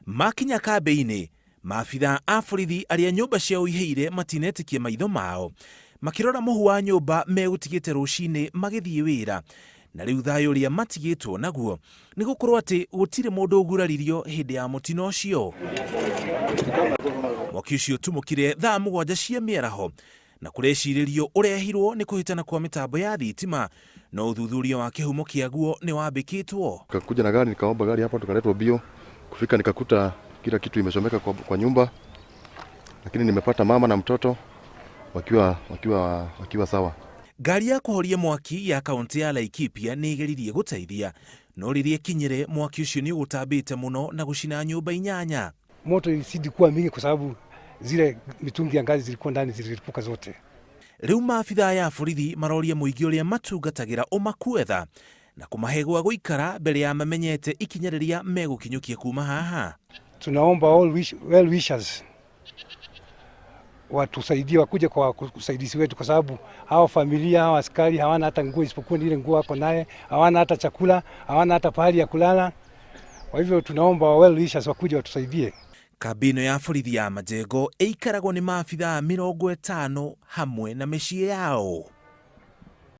Makinya kambĩ-inĩ, maabithaa a borithi arĩa nyũmba ciao ihĩire matinetĩkia maitho mao makĩrora mũhu wa nyũmba megũtigĩte rũcinĩ magĩthiĩ wĩra. Na rĩu thayũ ũrĩa matigĩtwo naguo nĩ gũkorwo atĩ gũtirĩ mũndũ ũguraririo hĩndĩ ya mũtino ũcio. Mwaki ũcio ũtumũkire thaa 7 cia mĩaraho na kũrecirĩrio ũrehirwo nĩ kũhĩtana kwa mĩtambo ya thitima, no ũthuthuria wa kĩhumo kĩaguo nĩ wambĩkĩtwo. Nikakuja na gari, nikaomba gari hapa, tukaletwa mbio. Kufika nikakuta kila kitu imechomeka kwa nyumba, lakini nimepata mama na mtoto wakiwa sawa. Ngari ya kũhoria mwaki ya kaunti ya Laikipia nĩ ĩgeririe gũteithia, no rĩrĩa ĩkinyire mwaki ũcio nĩ ũgũtambĩte mũno na gũcina nyũmba 8. Moto ilizidi kuwa mingi kwa sababu zile mitungi ya ngazi zilikuwa ndani zililipuka zote. Rĩu maabithaa ya borithi maroria mũingĩ ũrĩa matungatagĩra ũmakue tha na kũmahe gwa gũikara mbere ya mamenyete ikinya rĩrĩa megũkinyũkia kuma haha. Tunaomba all well wishers watusaidie, wakuje kwa usaidizi wetu, kwa sababu hawa familia, hawa askari hawana hata nguo isipokuwa ni ile nguo wako naye, hawana hata chakula, hawana hata pahali ya kulala. Kwa hivyo tunaomba well wishers wakuje watusaidie. Kambĩ ĩno ya borithi ya Majengo ĩikaragwo nĩ maabithaa 50 hamwe na mĩciĩ yao.